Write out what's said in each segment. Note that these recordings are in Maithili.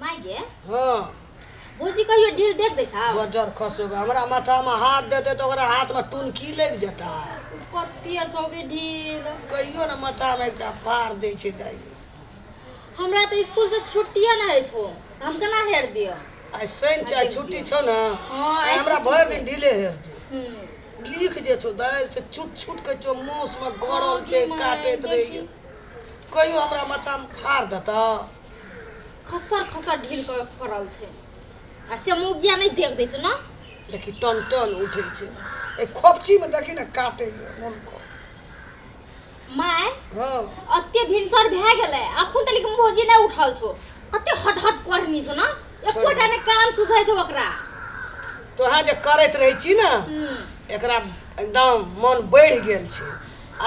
माय गे। हाँ। भौजी कहियो ढील देख दै छौ? बजर खसो, हमरा माथामे हाथ देतै तऽ ओकरा हाथमे टुनकी लागि जेतै। कते छौ गे ढील? कहियो ने माथामे एकटा फाड़ दै छै दाइ। हमरा तऽ स्कूल से छुट्टिए नहि होइ छौ, हम केना हेर दियौ? आइ शनि छै, आइ छुट्टी छौ ने। हाँ, आइ आइ हमरा छुट्टी भरि छै। दिन ढीले हेर दे। हम्म। लिख जे छौ दाइ से छुट छुट के छौ, माउसमे गड़ल हाँ, छै, माय, काटैत देखी। रहैए। कहियो हमरा माथामे फाड़ देतऽ? खसर खसर ढील के फड़ल छै आ से मुगिया नहि देख दै छै ने। देखी टन टन उठै छै एहि खोपचीमे, देखी ने काटैए मोन को। माय। हाँ। अते भिनसर भए गेलै, अखन तक भौजी नहि उठल छौ। कते हट हट करनी छौ ने, एकोटा ने काम सुझै छौ ओकरा। तोहाँ जे करैत रहै छी ने, एकरा एकदम मन बढ़ि गेल छै।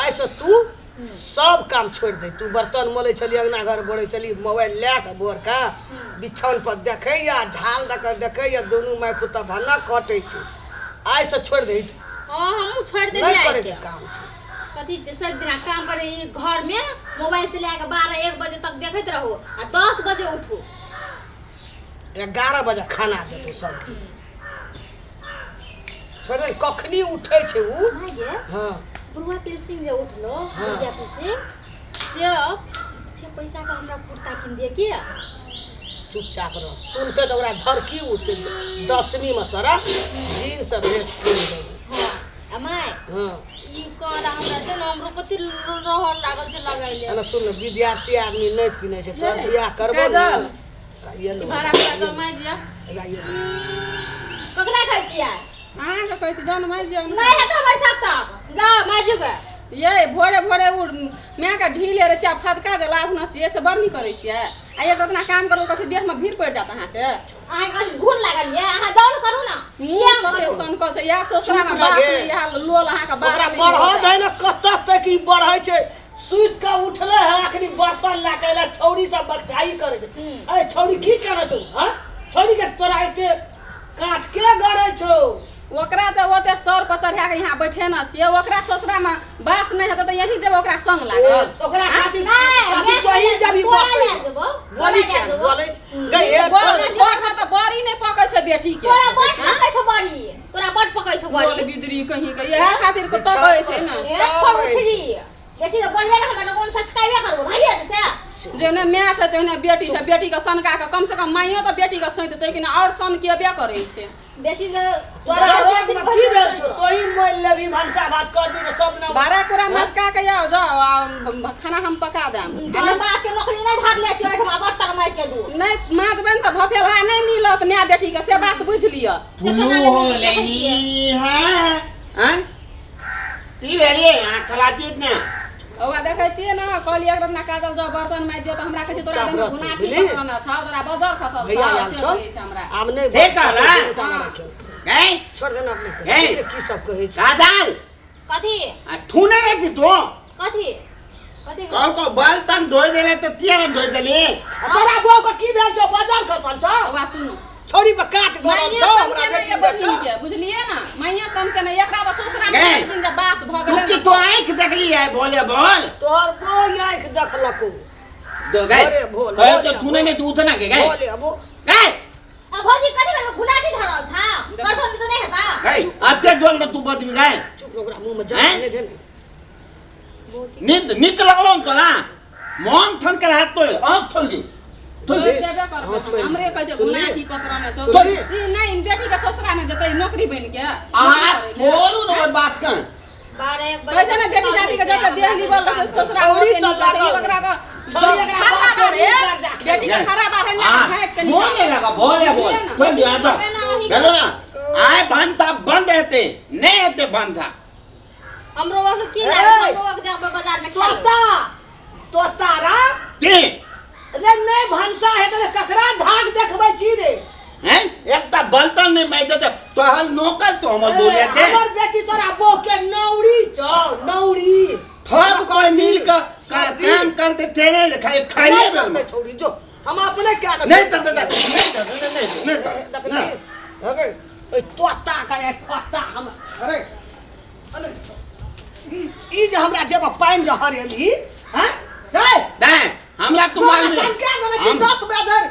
आइसँ तू सब काम छोड़ि दे। तू बर्तन मलै छली, अङ्गना घर बोरै छली, मोबाइल लए कऽ भोरके बिछौन पर देखैया, झाल दऽ कऽ देखैया, दुनू माय पुतह भन्ना कटै छै। आइसँ छोड़ि दही। हाँ, हमहूँ छोड़ि नहि देलियै। करैके काम छै। कथी छै, सब दिना काम करे ई घर में मोबाइल चला के 12-1 बजे तक देखैत रहो आ 10 बजे उठू। 11 बजे खाना देतौ सब दिन। छोड़ि दे, कखनी उठै छै उ। हाँ गे। हाँ। बुढ़वा पेंसिल जे उठलो। हाँ। बुढ़िया पेंसिल से पैसा के हमरा कुर्ता किन दिए की? चुपचाप रह, सुनते तऽ ओकरा झरकी उठते। 10वीं में तोरा जीन्स आ भेस्ट किन देबौ। हाँ आ my. हाँ। ई कहला हमरा छै ने, हमरो कते रहर लागल छै लगाइले। एना सुन ने, विद्यार्थी आदमी नहि पिन्है छै। तोहर ये, बियाह करबो ने। काजल। ये ई लो। भाड़ा करा दो माय जिया। ये लो। ककरा कहै छियै? अहाँके कहै छी, जाउ ने माय जिया। नहि हेतै हमर साथ तब, जाओ माजू के। ये भोरे भोरे उ मायके ढील रहै छै आ फदका जे लाभ न छियै से बड़ नीक करै छियै। आ एक ओतना काम करू, कथी देहमे भीड़ पड़ि जायत अहाँके? अहाँके कथी घुन लागल ये? अहाँ जाउ ने, करू ने। मुँह किया हम कते करू? सनकल छै इएह ससुरामे। चुप बात लगे। नहि इएह लोल अहाँके बात ओकरा नहि बढ़ऽ होत। दै ने, कतऽ तक ई बढ़ै छै। सुति कऽ उठले है, अखनी बर्तन लए कऽ एलै, छौड़ी सब बकठाई करै छै। अरे छौड़ी, की करै छौ? हँ छौड़ी के तोरा एते काट के गड़ै छौ? ओकरा जे ओते सर पर चढ़ा के यहाँ बैठेने छियै, ओकरा ससुरामे बास नहि हेतै तऽ यही जेबै ओकरा संग लागल। ओकरा खातिर नहि, खातिर मैं तोही जब ई तोरा बसै लए जेबौ, बोली तोरा के लए जेबौ। बोलै गई हे छोड़। बड़ है तऽ बड़ी नहि पकै छै बेटी के। तोरा बड़ पकै छौ बड़ी, तोरा बड़ पकै छौ बोल बड़ी। बिदरी कहीं के इएह खातिर के तकै छै ने। एक फर उठरी बेसी तऽ बोलबे ने, हमरा कोन छचकाबे करबो भाई से। जेने माय छै तेहने बेटी छै। बेटी के सनका के कम से कम माइयो तऽ बेटी के सैंततै कि नहि? आओर सन केबे करै छै। बेसी तऽ तोरा रोग में की भेल छौ? तोही मोल लेबही, भनसा भात कर दी सब दिना। बारह कुरा मस्का के आउ, जाउ आ खाना हम पका देम। तोहर बाप के नौकरी नहि भागले छै ओहिठमा बर्तन माजि के दू। नहि माजबै ने तऽ भफेलहा नहि मिलत माय बेटी के, से बात बुझि लिअ। से फुलू केना हो लेबै, देखै छियै। लेनी है हैं ती भेलिए यहाँ खलाती ने। ओकरा देखै छियै ने, कहलियै एकरा अपना काजल जाउ बर्तन माजि दियौ तऽ हमरा कहै छै तोरा चुपचाप देहमे रह तू, गुनाठी बुझली? पकड़ने छौ, तोरा बजर खसल भैया छौ आयल से छौ। कहै छै हमरा। आब नहि। ठीक कहला। दूटा राखल। गए। छोड़ देना अपने के। ए। देखी ने की सब कहै छै। काजल। कथी? आ थूने रहती तो। कथी कथी? कल को बाल तन धोई देले तो तिया धोई देली। आ तोरा बौह के की भेल छौ? बाजार खसल छौ? ओकरा सुनू। छौड़ी पर काट गड़ल माइये छौ सन हमरा के बेटी नहि देख बहिन कऽ। के बुझलियै ने, माइये सन के नहि, एकरा तऽ ससुरा मे गए। एक दिन जे बास भऽ तू गेलै की ने। तो आंख देखली है बोले बोल। तोहर बौह आँखि देखलकौ। दो गए। अरे भोल, कहे भोल तो या थूने नहीं तू उठना के गए। बोले अबो। गए। आ भौजी, कथी भेल? घुनाठी धरल छा, बर्तन तऽ नहि हेता। गए अते जोल तू बदबी गए। चुप, ओकरा मुँह में जान हैं? नहि दे ने। नींद नीक लगलो न तोरा मन थन के हाथ तोड़े आंख खोल दी। तोड़ि सुनली? देबे हाँ, करबै। तोड़ि। हमरे कहै छै सुनली? गुनाठी पकड़ने छौ। सुनली? ई नहि, बेटी के ससुरा मे जेतै नौकरी बनि के आ नौकरी करै लए। बोलू न ओइ बात के। 12-1 बजे कहै छै ने बेटी जाति के जते देह निबल रहै छै ससुरा छौड़ी ओते सब नीक रहै छै। ई लागल ओकरा रहै तऽ छौड़ी एकरा खड़ा बाप के बारे नीक कर बेटी के खड़ा बारे आ झाँटि के बोले निकाल लगा बोले बोल। बुझलियै ने? खोल दिया तो हमे बोलो ना आय बंद था बंद हेते नहीं हेते बंद था। हमरो के की ए! लागल? हमरो के जाबे बाजार में खाइ। तोता तोता रा के रे नहि भनसा हेतै तऽ ककरा धाक देखबै छी रे? हैं एकटा बर्तन नहीं मैं देते तोहर नौकर तो हमर बोले थे। हमर बेटी तोरा बौह के नौरी छौ, नौरी। थप कोई मिल के सर्दी। काम करते तेरे खाई खाइए नहि बेर करतै छौड़ी, जो हम अपने क्या नहीं तब नहीं नहीं नहीं नहीं देखली? नहीं। अरे ओइ तोता के खोता हम, अरे अरे ई जे हमरा देह पर पानि जे हरेली हैं रे। नहीं हमरा तू तोरा मालूम सनका देने छी 10 बजे धरि।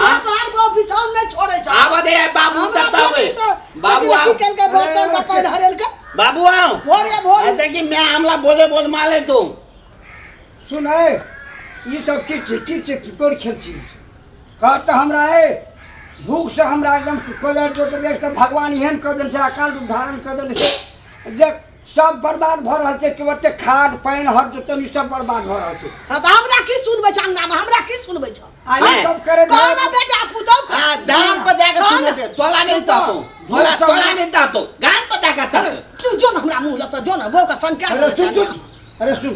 काल्हि तोहर बहू बिछौन नहि छोड़ै छौ। आब दे बाबू हमरा तब तब बेटी से बाबू देखी आओ। की केलकै बर्तन के पानि हरेलकै। बाबू आओ। भोरे भोरे। ऐसे कि मैं हमला बोले बोल माले तू। सुन ए, ई सब की छी की छी की कोर खेल छी कह तऽ हमरा ए भूख से हमरा एकदम कोलर जोतर से भगवान एहन कऽ देने छै अकाल रूप धारण कऽ देने छै जे सब बर्बाद भऽ रहल छै कि ओते खाद पानि हर जोतन ई सब बर्बाद भऽ रहल छै। हाँ, तऽ हमरा की सुनबै छ अंगना में, हमरा की सुनबै छ? आ ई सब करे कह ना बेटा पुतहु के। हाँ, दाम पर जाकर कह सुन ना। लेते तोला नहीं तातो तोला तोला नहीं तातो गाम पर जाकर अरे, तातो। तू जो ना हमरा मुँह लग जो ना बहू के संख्या अरे सुन सुन, अरे सुन,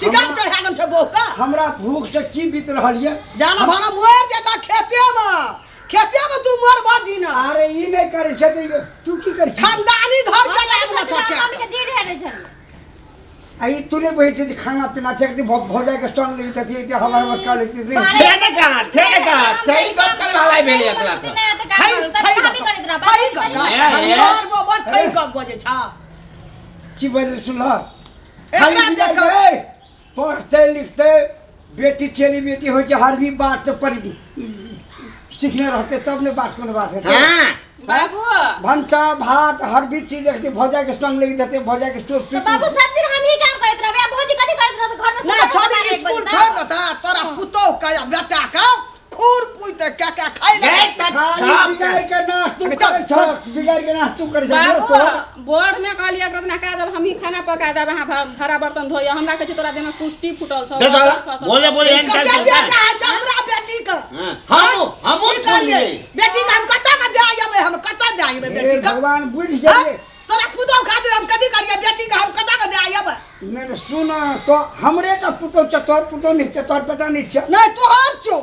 शिकार चढ़ा देन छै बहू का। हमरा भूख से की बीत रहल ये जाना भाड़ा मर जेता खेते में, खेते में तू मरबा दिन। अरे ई नहीं करे छै तऽ तू की करै छी? खानदानी घर के लाभ न छ मम्मी के देर है छलियै। आ ई तू नहि बुझै छै जे खाना पीना छै कि भौजाइ के संग लेके जतियै जे हवर हवर कर लेती। थे ने कहा, थे ने कहा, थे ही गप कर हलाई भेलै एकरा तऽ। थई थई थई गप ए, ए। तोहर बबर थई गप बजै छ। की बजै सुनलह? एकरा देख कऽ- पढ़ते लिखते बेटी चेली बेटी होइ छै, हर भी बात तऽ पर सीखने रहते तब ने बात कोनो बात हेतै। हाँ। बाबू भनसा भात हर भी चीज देखते भौजाइ के संग लेके जते भौजाइ के सोच। तो बाबू सब दिन हम ही काम करैत रहबै आ भौजी कथी करैत रहत घर में? ना छोड़ी स्कूल छोड़ देता तोरा पुतोह का या बेटा का खूर पूते क्या क्या खाइ गए ले। त खाली थाप बिगाड़ के नाश तू चल, करै चल। छह, बिगाड़ के नाश तू करै छह। बाबू तोहर बोर्ड में कहलियै एकरा कह दल हम ही खाना पका देब, अहाँ भाड़ा बर्तन धोइए। हमरा कहै छै तोरा देह में कुष्टी फूटल छौ। दे बर्तन खसल बोले छौ। बोले एहन कते कर बेटा है छै हमरा बेटी के? हाँ, हमहूँ हमहूँ की करियै सुनलियै। बेटी के? हम कतऽ के दे अयबै, हम कतऽ दे अयबै हे बेटी के? भगवान बुझि हाँ? गेलियै। तोरा पुतोह खातिर हम कथी करियै? बेटी के हम कतऽ के दे अयबै? नहि नहि, सुन तो हमरे तऽ पुतोह छै, तोहर पुतोह नहि छै, तोहर बेटा नहि छै। नहि तोहर छौ।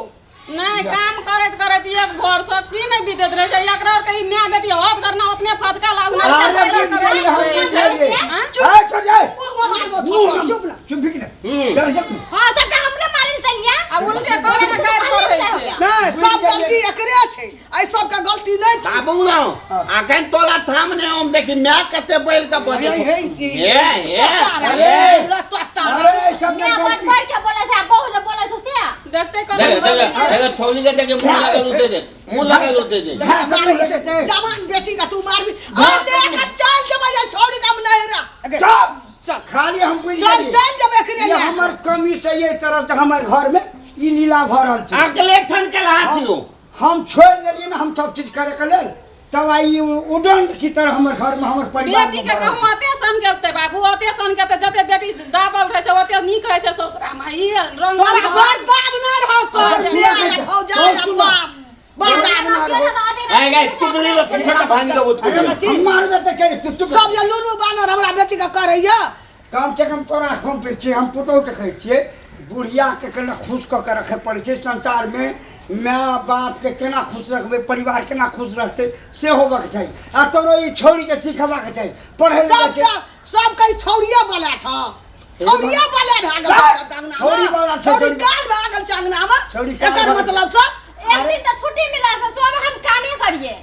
नहीं काम करैत करैत एक भोर से की नहीं बीतैत रहे छै एकरा और कहीं my बेटी हद करना उतने फदका लाभ ना अरे बुझि गेलियै, हम बुझि गेलियै। हाँ? ए, छोड़ जाए। मुँह में मारबो मुँह थप्पड़, में- चुप ना। चुप भी ने। डर सक ने। हां सबटा हमरे मारल चलिया आ उल्टे करे के काज करै छै। नहीं सब गलती एकरे छै, एहि सबके गलती नहीं छै। बाबू ना अखन तोला थाम ने हम देखी my कते बैल के बजे। हे, हे, हे हे अरे। तोता अरे सब मैं ने बढ़ गलती बढ़ के बोले छै, बहुत बोले छै से देखते देख कर देख देख थौली के देख मुंह लगल उते दे, मुंह लगल उते दे। हाँ, सब मारै लोग छै। छै। जवान बेटी का तू मारबी आ लेके चल जेबै जे छौड़ी का हम नहीं रह। चुप। चल। खाली हम बुझि चल गेलियै। चल जेबै एकरे ये लए हमर कमी से ये तरह से हमर घर में ई लीला भऽ रहल छै। अगले ठन के हाथ यो हम छोड़ि देलियै ने हम सब चीज करे के लेल, तब आई ई उदंड की तरह हमर घर में हमर परिवार बेटी में के भऽ रहल कहूँ ओते सन केलते बाबू, ओते सन केलते जते बेटी दाबल रहे छै ओते नीक रहै छै ससुरा में। ई रंग तोरा बड़ दाब ना रहो तोर अरे बियाह सुन, भौजाई सुन। बाप बड़ दाब ना रहो। ए गए टुकली लो खटा भांग देबो छै। अरे हम मारबे तऽ करि चुप चुप। सब जे लुलु बानर हमरा बेटी के करैया। कम से कम तोरा हम पे छियै, हम पुतोह के कहै छियै बुढ़िया के केना खुश कऽ के रखै पड़ै छै संसार में, my बाप के केना खुश रखबै, परिवार केना खुश रखतै से होबक चाही। आ तोरो ई छौड़ी के सिखेबाक चाही पढ़ै लए जाइ छै। सबटा सब कहीं छौड़िया वाला छ, छौड़िया वाला भए गेल छै अंगना में। छौड़ी वाला छै, छौड़ी छौड़ी। काल भए गेल छै अंगना में। छौड़ी काल एकर भए गेल। मतलब सब एक दिन तऽ छुट्टी मिला से सब हम कामे करिए।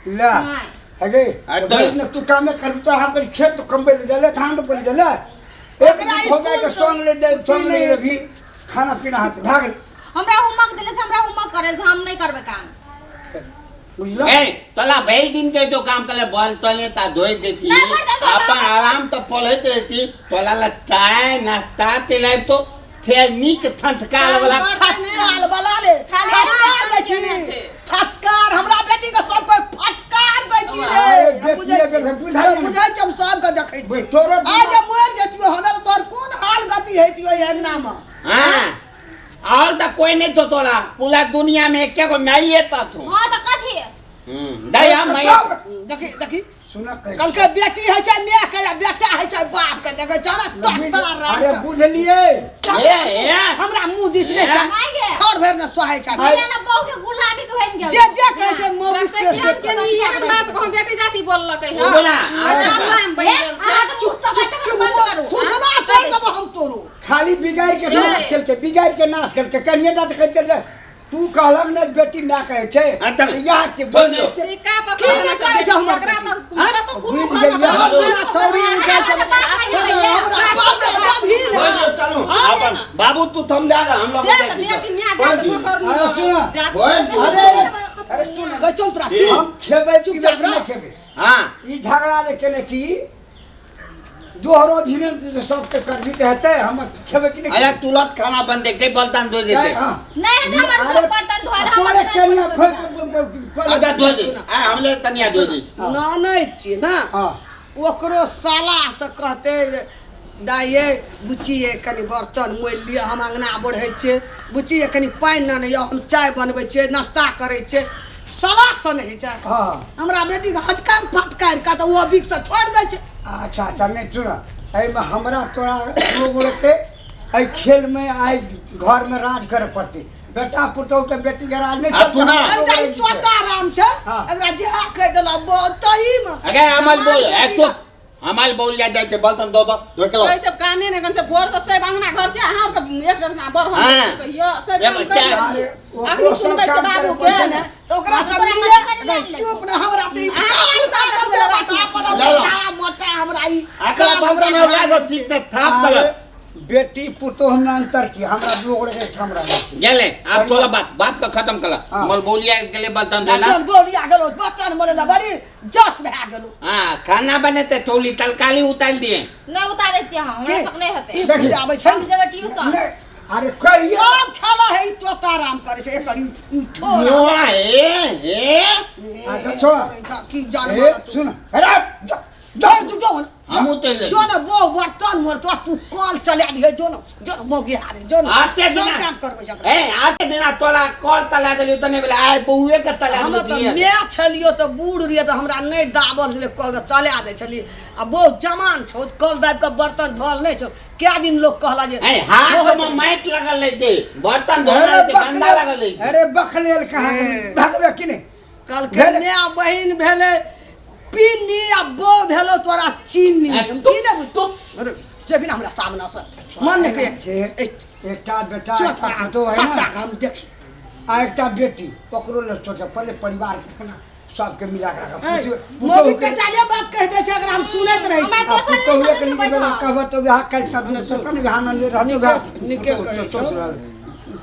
ले नहीं। अगे अरे तो तो- ने तू कामे कर तो हम कहीं खेत तो कमबे ले जाले, धान रोपे ले जाले, एक ओकरा दिन भौजाई के स्कूल संग ले जाए, संग ले नहीं जेबही, खाना पीना हाथ भाग गेल। हमरा होमवर्क देले छै, हमरा होमवर्क करल छै, हम नहीं करबै काम। बुझलह? ए तोला भइल दिन के जो काम करे बल तले ता धोई देती नहीं, बर्तन धोबा। अपन आराम तो पढ़ैत रहती तोला ला चाय नाश्ता तेलाई तो थे नीक थंथकाल वाला। फटकार वाला रे, खाली फटकार दै छी। केने छै। फटकार हमरा बेटी के सब कोई फटकार दै छी रे। अरे हम बेटिए बुझै के छी। हम बुझाइ हम बुझै छी, हम सबके देखै छी। तोरो आइ जे मरि जैतियो हमरा तोहर कोन हाल गति हेतियो एहि अंगना में? हाँ और तो कोई नहीं तो तोला पूरा दुनिया में एके गो माइए तो तू। हां तऽ कथी? दया माई देखी देखी सुन कहि कल के बेटी है छै my के या बेटा है छै बाप के, देखै छै ना तोता अरे राम बुझलियै। ए ए हमरा मुंह दिस नहि ए। माय गे। खर भरि ने सोहाइ छै। भैया ना बहू के गुलामी के बनि गेल। जे जे कहै छै मौगी देखते से कि हम केनी एहन बात कहूँ बेटी जाति बोललकै हँ। बोला। अच्छा गुलाम बनि गेल छै। अहाँ के चुप चुप चुप बंद करू। तू सुना तोड़ देबो हम तोरो। खाली बिगाड़ के नाश केलकै, बिगाड़ के नाश केलकै। कनिए टा तऽ कहै छै तू कहलक ने बेटी माय कहै छै। हाँ, तब। इएह छै। बोल दियौ। सिक्का पर की नहि करै छै हमर एकरा बेटी? तऽ हाँ? कतौ कोनो बुझि घरमे गेलियै। सब छौड़ी उठै छै। हमरा हमरा बाजे दबही ने। बोल दियौ, चलू अपन बाबू तू थम जा हम लोग जे तऽ बेटी माय जात नौकर अरे सुन। बोल। अरे अरे सुन। कहै छौ तोरा की? चुप। हम खेबै चुपचाप पीबै कि नहि रह। खेबै? हाँ। ई झगड़ा जे केने छी दोहरो भिनन सबके करबी तऽ हेतै, हम खेबै कि नहि? अरे तुरंत खाना बन दे के बर्तन धो देते। खेबै? हाँ। नहि हेतै हमर अरे, सब बर्तन धोअल, हमर तोरे कनिया खोल के अच्छा धो दे, आ हमले तनिया धो दे। ननैद छियै ने। हाँ। ओकरो साला से कहते जे दाइ बुच्ची ये कनि बर्तन मोलि लिअ, हम अङ्गना बढ़ै छियै, बुच्ची ये कनि पानि आनै यऽ, हम चाय बनबै छियै, नाश्ता करै छियै, साला से नहि होइ छै। हाँ। हमरा बेटीके हटकार फटकार कऽ तऽ ओ बीकसँ छोड़ि दै छै। अच्छा अच्छा, नहि सुन, एहिमे हमरा तोरा दू गोटेके एहि खेलमे आइ घरमे राज करऽ पड़तै। बेटा पुतोहु के बेटीके राज नहि आ तू ना। एकटा ई तोता राम छै। हाँ। एकरा जे कहि देलक तहीमे। अरे अमल बोल ए बेटी तू हमार बोल जा जाते बर्तन दो दो धो के लो। कोई सब कामे नहि करै छै, भोर से सब अंगना घर के अहाँ के एक रंग बर हम हाँ। कहियो सब काम एगो कर चाय। लेलियै। अरे, अखनी ओकरो सुनबै सब छै काम बाबू करऽ के पड़तै ने। ने। तऽ ओकरा सब ओकरा मिले मत करै नहि, लए। चुप ने, हमरा से ई अहाँ काल की काटल करबै छै, लए? माथा पर ला ला। मोटा मोटा हमरा ई आकरा काल हमरा बर्तन और लागो ठीक से थाप अरे, तलक। बेटी पुतोह में अंतर की? हमरा दू गोटे के ठाम रहना छै। गेले आप थोड़ा बात बात का खत्म कला। हाँ। मल बोलिया गेले बर्तन धोला। चल बोलिया गेलो बर्तन मोले ला बड़ी जस भए गेलो। हाँ खाना बने ते थोड़ी तरकारी उतार दिए। नहि उतारै छियै हम, हमरा के? सब नहि हेतै। ई देखी। आबै छै हम ने। जेबै ट्यूशन। नहि, अरे कहिया सब खेला है ई तोता राम करे छै एकर ई ठोर। मोआ ए ए अच्छा, छोड़। करै छै, की ए, जानवर तू। सुन, अरे जा, जा। ए, तू जो ने। हम उतर ले जो ने बो बर्तन मोल तो तू कल चला दिहे, जो ने जो ने मौगी हारे जो ने। आते सब दिना काम करबै छै एकरा। ए आते दिना तोला कल तला देलियो तने बेला आय बहुए के तला हम तऽ देलियो। माय छलियो तऽ बूढ़ रहियै तऽ हमरा नहि दाबल छलै, कल तऽ चला दै छलियै। आ बहुत जमान छौ, कल दाबि कऽ बर्तन धोअल नहि छौ। कए दिन लोक कहला जे ए हाथ धोइत में रहै। माइट लगल रहते, बर्तन धोना अरे रहते, गंदा बखलेल लगल रहते। अरे बखलेल कहाँ ए। भगबे कि नहि? कहलकै भेलै। माय बहिन भेलै पिन्नी आ बो भेलो तोरा चीनी। ए, हम की नहि बुझ अरे जेबही ने हमरा सामने से मन नहि करै। छै, एकटा बेटा चोट एकटा पुतोह है फत्ता ना के हम देखी आ एकटा बेटी, ओकरो लए सोचऽ पड़लै परिवार के केना सबके मिला के राखब। ए, पुतोह मोदी के- टेटाले बात कहि दै छै, एकरा हम सुनैत रहै छी। हमरा आ देखल नहि पुतोहुए के सकै छै नीक बेजाय बैठल। कहबह तऽ वएह काल्हि तक नहि, सुन। तखन वएह ने रहतौ, नीके- वएह नीके पुतोहु कहै छौ।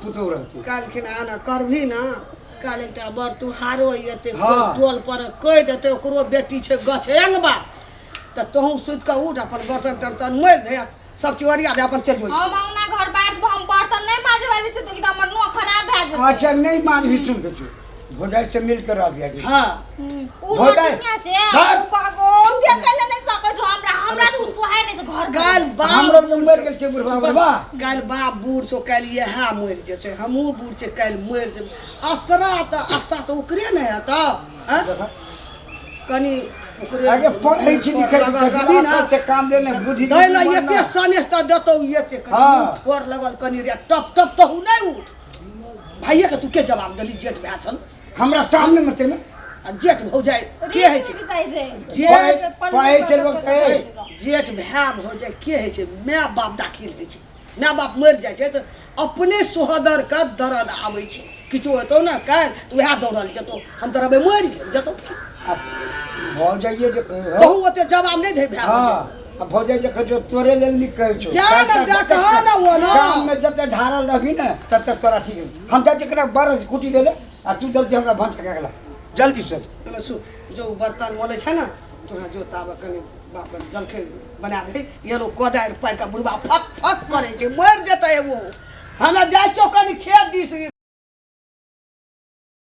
पुतोहु रहतौ। काल्हिखिन आना करबही ने, काल्हि एकटा बड़ तुहारो एतै। हाँ। टोल पर कहि देतै ओकरो बेटी छै गछेंगबा, तऽ तोहूँ सुति कऽ उठ, अपन बर्तन तर्तन मोलि दे, सब चीज ओरिया दे, अपन चलि जो। हम अंगना घर बार हम बर्तन नहि माजे वाली छै, देखी तऽ हमर नोह खराब भए जेतै। अच्छा नहि मानबही, सुन के जो भौजाइ से मिल के रह गया। हाँ। उ भौजाइ। दुनिया से भाग। उ पागल देखै लए नहि सकै छौ हमरा, हमरा तऽ उ सोहाय नहि छै घर पर। काल्हि बाप हमरो बूढ़ मरि छौ। गेल छै बुढ़बा बुढ़बा। काल्हि बाप बूढ़ छौ, काल्हि इएह मरि जेतै, हमहूँ बूढ़ छै, काल्हि मरि जेबै। असरा तऽ आशा तऽ ओकरे ने हेतौ आँय? कनि ओकरे अरे पढ़ै छी लिखै छी लगल रहबी ने से काम ले ने बुद्धि दै लए एते सनेस तऽ देतौ एते कनि हाँ। मुँह ठोर लगल कनि रे टप टप तहु नहि उठ भाइये के तू के जवाब देली? जेठ भाय छल। हमरा सामने में तेने आ जेठ भौजाइ के होइ छै? जाइ छै। जेठ पढ़ै छै लोक तऽ जेठ भाय भौजाइ के होइ छै? माय बाप दाखिल दै छै, माय बाप मरि जाइ छै तऽ अपने सोहदरके दर्द आबै छै। किछो हेतौ ने काल्हि तऽ उएह दौड़ल जेतौ, हम तऽ रहबै मरि गेल जेतौ। आ भौजाइये जे कहै तहू ओते जवाब नहि दे भाय हाँ भौजाइ। आ भौजाइ जे कहै छौ तोरे लेल नीक कहै छौ। जा ने, देखह ने ओ ने। गाम में जते ढारल रहबी ने तते तोरा ठीक रहबी। हम जाइ छियै कने बरस कुटी देले आ तू जल्दी हमरा भंस कए गेला जल्दी से। ओहिमे सु जो बर्तन मोलै छै ने तोरा जो ताबे कनि बाप के जलखै बना दे। ये लोग कोदारि पारि कऽ बुढ़बा फक फक करै छै, मरि जेतै ओ। हमे जाइ छियौ कनि खेत।